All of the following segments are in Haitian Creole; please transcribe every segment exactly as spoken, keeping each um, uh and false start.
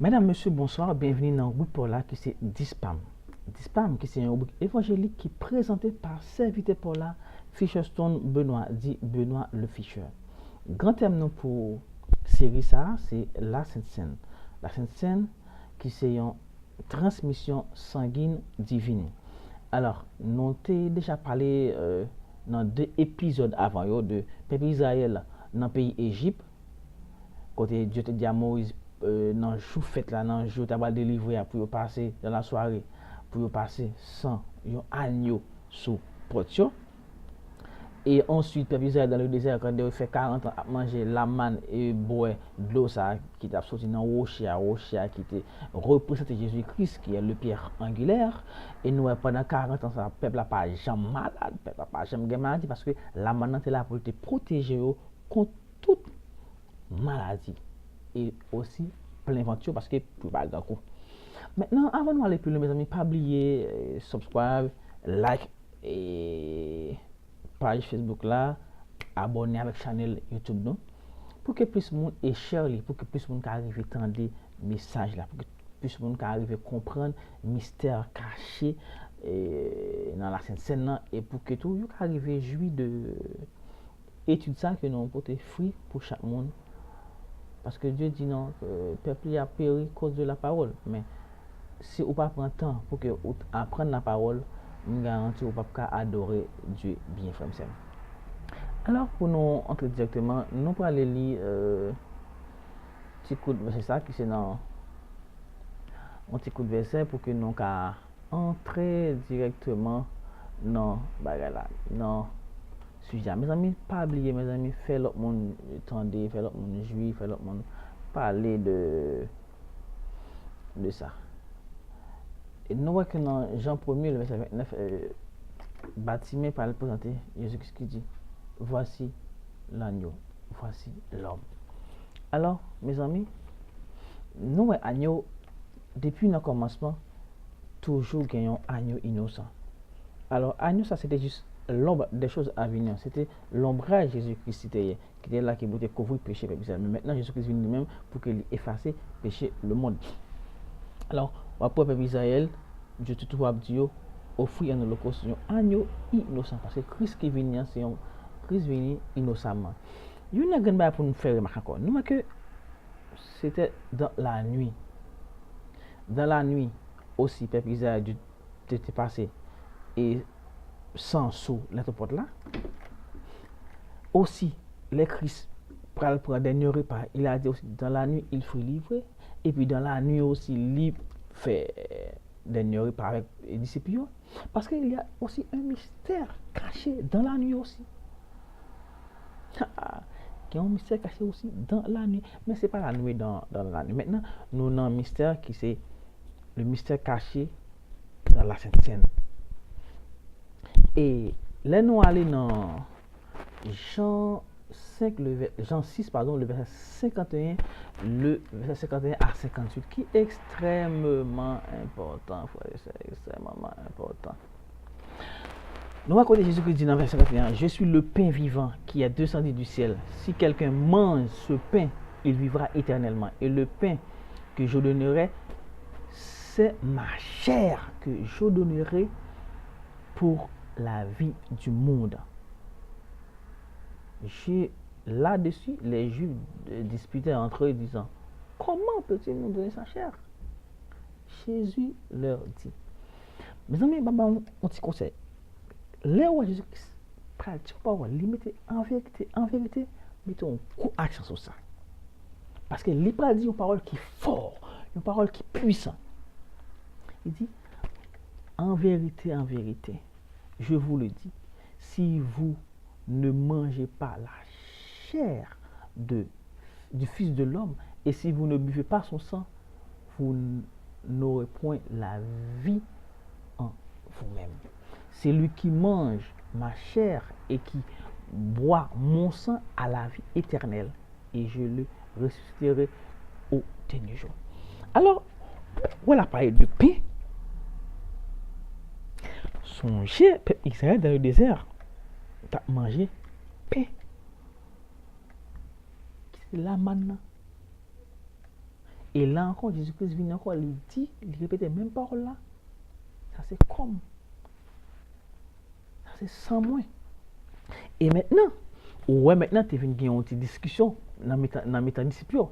Medam, mesye, bonswa, byenvini nan ribrik pa w la ki se Dis pa m. Dis pa m ki se yon ribrik evanjelik ki prezante pa sèvitè pa w la, Fisherstone Benoit, di Benoit le Fisher. Gran tèm nou pou seri sa a, se Lasentsenn. Lasentsenn ki se yon transmisyon sangin divin. Alò, nou te deja pale, euh, nan de epizòd avan yo de pèp Izrayèl nan peyi Ejip, kote Dye te di a Moyiz, euh, nan jou fèt la, nan jou yo ta pral delivre a, pou yo pase, dans la soirée, pou yo pase san yon anyo sou pòt yo. E answit, pèp Izrayèl dans le désert, pandan yo fè karant an ap manje lamann e bwè dlo sa a ki t ap soti nan woche a, woche a ki te reprezante Jezi Kris, ki est le pierre angulaire. E nou wè pandan karant an sa, pèp la pa janm malad, pèp la pa janm gen maladi, paske lamann nan te la pou l te pwoteje yo kont tout maladi e osi plen vant yo, paske pou yo pa grangou. Mentnan, avan nou ale pi lwen, mezanmi, pa bliye, eh, subscribe, like, e paj Facebook la, abòne avèk chanèl YouTube nou, pou ke plis moun e share li, pou ke plis moun ka rive tande mesaj la, pou ke plis moun ka rive konprann mistè kache, eh, nan Lasentsenn nan, e pou ke tou yo ka rive jwi de etid sa ke nou pote fwi pou chak moun. Paske Dye di non, ke pèp li ap peri koz de la pawòl. Men, si ou pa pran tan pou ke ou t-, aprann la pawòl, m garanti ou p ap ka adore Dye byen, frè m, sè m. Alò, pou nou antre dirèkteman, nou prale li, euh, ti kout vèsè sa ki se nan, yon ti kout vèsè pou ke nou ka antre dirèkteman nan bagay la, nan sijè a. Mezanmi, pa bliye, mezanmi, fè lòt moun tande, fè lòt moun jwi, fè lòt moun pale de, de sa. E nou wè ke nan Jan premye, le vèsè ventnèf, euh, Batime pral prezante Jezi Kris ki di, Voici l'agneau, voici l'homme. Alò, mezanmi, nou wè anyo, depi nan kòmansman, toujou gen yon anyo inosan. Alò, anyo sa, se te jis l'ombre des choses à venir. Se te lonbraj Jezi Kris ki te ye, ki te la, ki pou te kouvri peche pèp Izrayèl. Men mentnan, Jezi Kris vini li menm pou ke li efase peche lemonn. Alò, w ap wè pèp Izrayèl, Dye te toujou ap di yo, ofri an olokòs, yon anyo inosan. Paske Kris ki vini an, se yon Kris vini inosaman. Youn nan grenn bagay pou nou fè remak ankò. Nou wè ke c'était dans la nuit. Dans la nuit osi, pèp Izrayèl te, te pase e san sou lentopòt la. Osi, lè Kris pral pran dènye repa, il a dit aussi, dans la nuit, il fut livré. Epi dans la nuit osi, li fè dènye repa avèk disip yo. Paske il y a aussi un mystère caché dans la nuit aussi. Gen yon mistè kache osi dans la nuit. Men se pa la nuit dans, dans la nuit. Mentnan, nou nan mistè ki se le mystère caché dans la Sainte Seine. E lè nou ale nan Jan senk, le vè-, Jan sis, padon, le vèsè senkanteyen, le vèsè senkanteyen a senkantuit, ki ekstrèmeman enpòtan, frè e sè, ekstrèmeman enpòtan. Nou wè kote Jezi Kris di nan vèsè senkanteyen, Je suis le pain vivant qui est descendu du ciel. Si quelqu'un mange ce pain, il vivra éternellement. Et le pain que je donnerai, c'est ma chair que je donnerai pour la vie du monde. Je, là-dessus, les Juifs, euh, disputaient entre eux, disant, Comment peut-il nous donner sa chair? Jésus leur dit. Mezanmi, m ap ba nou yon ti konsèy. Lè w wè Jezi Kris pral di yon pawòl, li mete an verite, an verite, mete yon gwo aksan sou sa. Paske li pral di yon pawòl ki fò, yon pawòl ki pwisan. Li di, En vérité, en vérité, je vous le dis, si vous ne mangez pas la chair de, du Fils de l'homme, et si vous ne buvez pas son sang, vous n-, n'aurez point la vie en vous-même. Celui qui mange ma chair et qui boit mon sang a la vie éternelle, et je le ressusciterai au dernier jour. Alò, wè la pale de pen. Sonje, pèp Izrayèl dans le désert, t ap manje pen. Ki se lamann nan. E la ankò, Jezi Kris vini ankò, li di, li repete menm pawòl la. Sa se kò m. Sa se san mwen. E mentnan, ou wè mentnan te vin gen yon ti diskisyon nan mitan, nan mitan disip yo.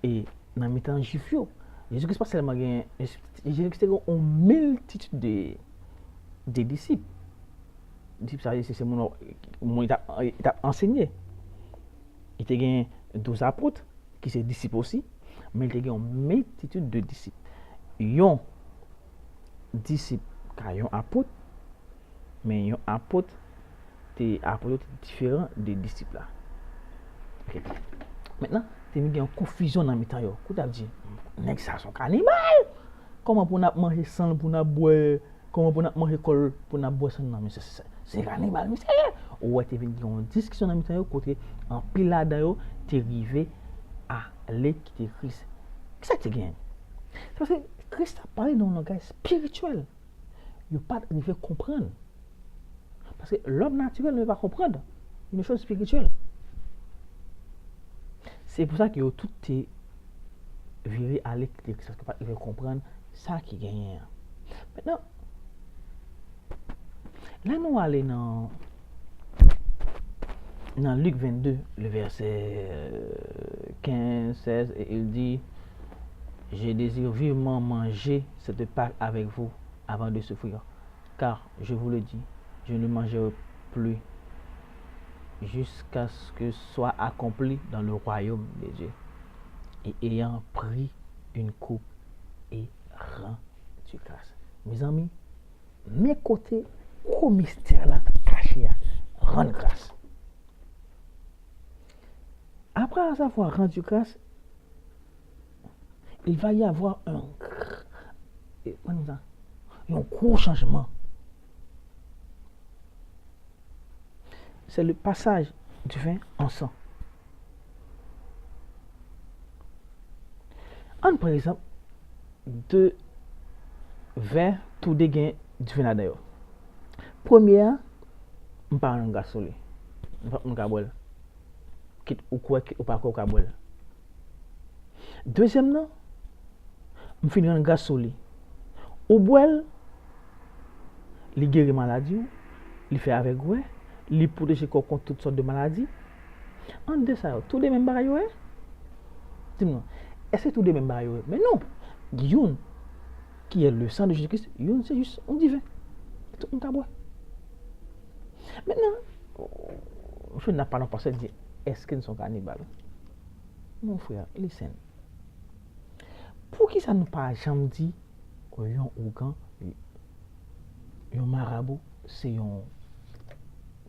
E nan mitan Jwif yo. Jezi Kris pa sèlman gen, Jezi Kris te gen yon miltitid de, de disip. Disip sa, se, se moun, moun li t ap, li t ap ansenye. Li te gen douz apot, ki se disip osi, men li te gen yon miltitid de disip. Yon disip ka yon apot, men yon apot te, apot yo te diferan de disip la. Ok. Mentnan, te vin gen yon konfizyon nan mitan yo. Kote ap di, nèg sa se yon kanibal! Kòman pou n ap manje san l, pou n ap bwè, kòman pou n ap manje kò l, pou n ap bwè san l nan, men se, se, se kanibal misye ye. Ou wè, te vin gen yon diskisyon nan mitan yo, kote anpil ladan yo te rive ale kite Kris. Kisa ki te genyen? Se paske Kris t ap pale nan yon langaj espirityèl. Yo pa t rive konprann. Paske lòm natirèl ne peut pas comprendre une chose spirituelle. Se pou sa ke yo tout te vire ale kite Kris, paske yo pa t rive konprann sa ki genyen an. Mentnan, lè nou ale nan, nan Lik vennde, le vèsè kenz, sèz, e il dit, je désire vivement manger cette Pâque avec vous avant de souffrir. Car, je vous le dis, je ne mangerai plus jusqu'à ce que soit accompli dans le royaume de Dieu. Et ayant pris une coupe, il rendit grâce. Mezanmi, men kote gwo mistè la kache a, rann gras. Après avoir rendu grâce, il va y avoir un, eh, kòman di sa? Yon gwo chanjman. C'est le passage du vin en sang. Ann pran egzanp de vè, toude gen diven ladan yo. Premye a, m pa rann gras sou li. Nenpòt moun ka bwè l. Kit ou kwè, kit ou pa kwè, ou ka bwè l. Dezyèm nan, m fin rann gras sou li. Ou bwè l, li geri maladi w, li fè avèg wè, li pwoteje kò w kont tout sòt de maladi. Ant de sa yo, toude menm bagay yo ye? Di m non. Èske toude menm bagay yo ye? Men non. Youn, ki est le sang de Jésus-Christ, youn se jis yon diven. Tout moun ka bwè. Mentnan, m fin ap pale yon pastè di, èske n se yon kanibal? Mon frè, listen. Poukisa nou pa janm di yon ougan, yon marabou, se yon,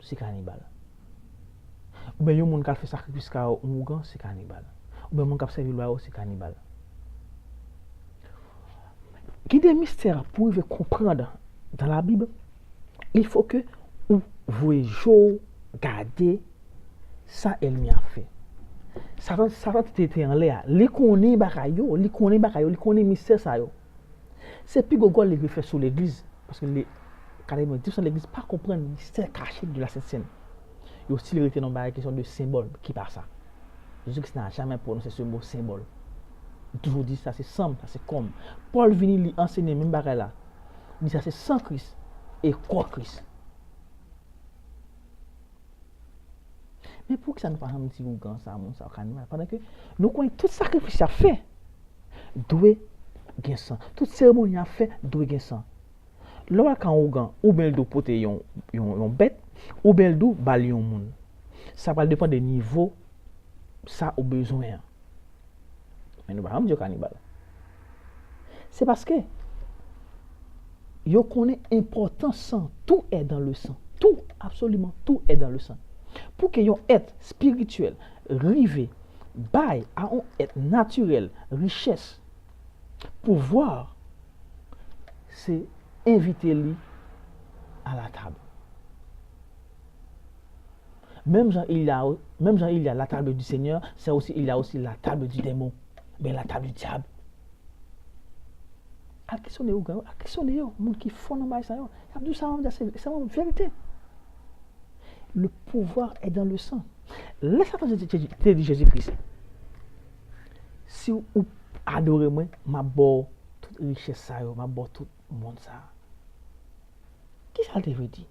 se kanibal? Oubyen yon moun k al fè sakrifis kay yo, yon ougan, se kanibal. Oubyen moun k ap sèvi lwa yo, se kanibal. Gen de mistè pou rive konprann dans la Bible, il faut que ou voye je w gade sa ènmi a fè. Satan, Satan te, te anlè a. Li konnen bagay yo, li konnen bagay yo, li konnen mistè sa yo. Se pi gwo gòl li vle fè sou legliz, paske li, katrevenndis pousan legliz pa konprann mistè kache de la Sent Sèn. Yo still rete nan bagay kesyon de senbòl, ki pa sa. Jezi Kris n'a jamais prononcé ce mot symbole. Li toujou di sa se san m, sa se kò m. Pòl vini, li ansenye menm bagay la. Li di sa se san Kris e kò Kris. Men poukisa nou pa janm di ougan sa, moun sa, kanibal? Pandan ke nou konnen tout sakrifis y ap fè dwe gen san. Tout seremoni y ap fè dwe gen san. Lè w al ka yon ougan, oubyen l di w pote yon, yon, yon bèt, oubyen l di w ba l yon moun. Sa pral depann de nivo sa ou bezwen an. Men nou pa janm di yo kanibal. Se paske yo konnen enpòtans san. Tout est dans le sang. Tout, absolument tout est dans le sang. Pou ke yon èt espirityèl rive bay a yon èt natirèl richès, pouvwa, se envite li à la table. Menm jan il y a, menm jan il y a la table du Seigneur, c'est aussi, il y a aussi la table du démon, ben la table du diable. Al kesyone ougan yo, al kesyone yo, moun ki fò nan bagay sa yo. Y ap di w sa, se, se yon verite. Le pouvoir est dans le sang. Lè Satan te, te, te di Jezi Kris, Si w adore mwen, m ap ba w tout richès sa yo, m ap ba w tout mond sa a. Ki sa l te vle di?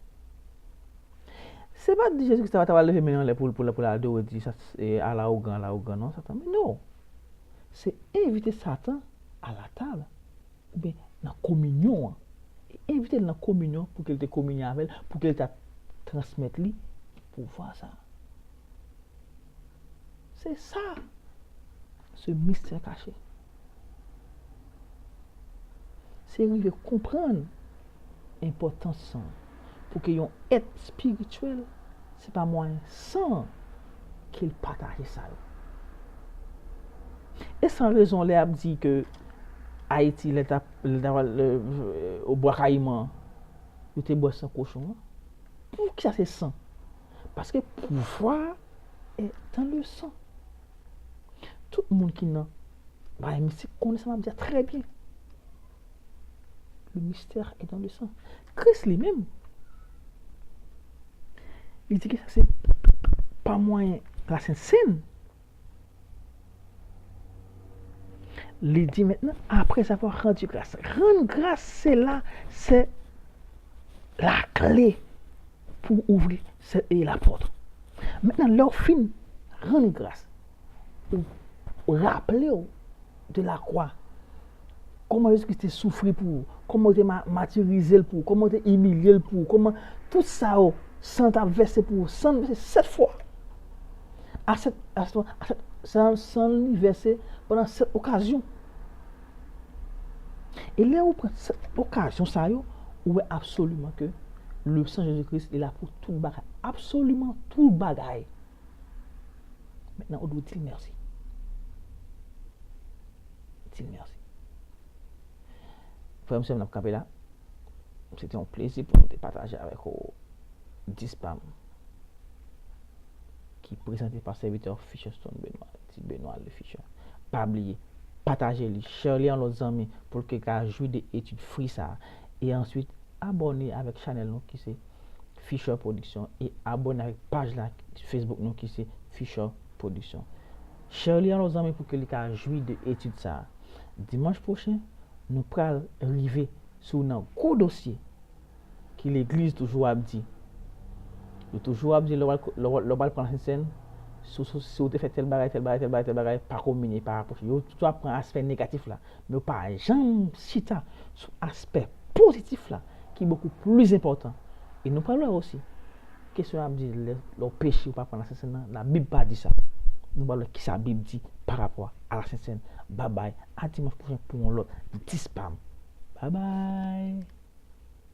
Se pa t di Jezi Kris ta pral leve men l anlè pou l, pou l, pou l adore, di sa, e, à l'arrogant, à l'arrogant, non, Satan. Men non. Se envite Satan à la table, oubyen nan kominyon an. E envite l nan kominyon pou ke l te kominye avè l, pou ke l ta transmèt li pouvwa sa a. Se sa, se mistè kache. Se rive konprann enpòtans san pou ke yon èt espirityèl, se pa mwayen san ke l pataje sa yo. E san rezon lè y ap di ke Ayiti, lè t ap, lè t ap, lè, Bwa Kayiman, yo te bwè san kochon an. Poukisa se san? Paske pouvwa est dans le sang. Tout moun ki nan bagay mistik konnen sa m ap di a trè byen. Le mystère est dans le sang. Kris li menm, li di ke sa se pa mwayen Lasent Senn. Li di maintenant, après avoir rendu grâce. Rann gras, se la, se lakle pou ouvri se, e lapòt. Mentnan, lè w fin rann gras, ou, ou raple w de lakwa, kòman Jezi Kris te soufri pou ou, kòman yo te ma-, matirize l pou ou, kòman yo te imilye l pou ou, kòman tout sa yo, san l t ap vèse pou ou, san l vèse sèt fwa. A sèt, a sèt, a sèt, san, san li vèse pandan sèt okazyon. E lè ou pran sèt okazyon sa yo, ou wè absoliman ke le sang de Jésus-Christ li la pou tout bagay. Absoliman tout bagay. Mentnan, ou dwe di l mèsi. Di l mèsi. Frè m, sè m, n ap kanpe la. Se te yon plezi pou nou te pataje avèk ou dis pa m ki prezante pa sèvitè Fisherstone Benoit, di Benoit le Fisher. Pa bliye, pataje li, share li a yon lòt zanmi pou l ke ka jwi de etid fri sa a. E answit, abòne avèk chanèl nou ki se Fisher Production e abòne avèk paj la Facebook nou ki se Fisher Production. Share li a yon lòt zanmi pou ke li ka jwi de etid sa a. Dimanch pwochen, nou pral rive sou nan gwo dosye ki legliz toujou ap di. Yo toujou ap di, lè w al, lè w al, lè w al pran Lasent Senn, si w, si w te fè tèl bagay, tèl bagay, tèl bagay, tèl bagay, pa komine, pa rapwoche. Yo toujou ap pran aspè negatif la. Men yo pa janm chita sou aspè pozitif la, ki bokou plis enpòtan. E nou pral wè osi, kesyon ap di, lè, lè w peche, ou pa pran Lasent Senn nan, Labib pa di sa. Nou pral wè kisa Bib di pa rapò a Lasent Senn. Babay, a dimanch pwochen pou yon lòt dis pa m. Babay!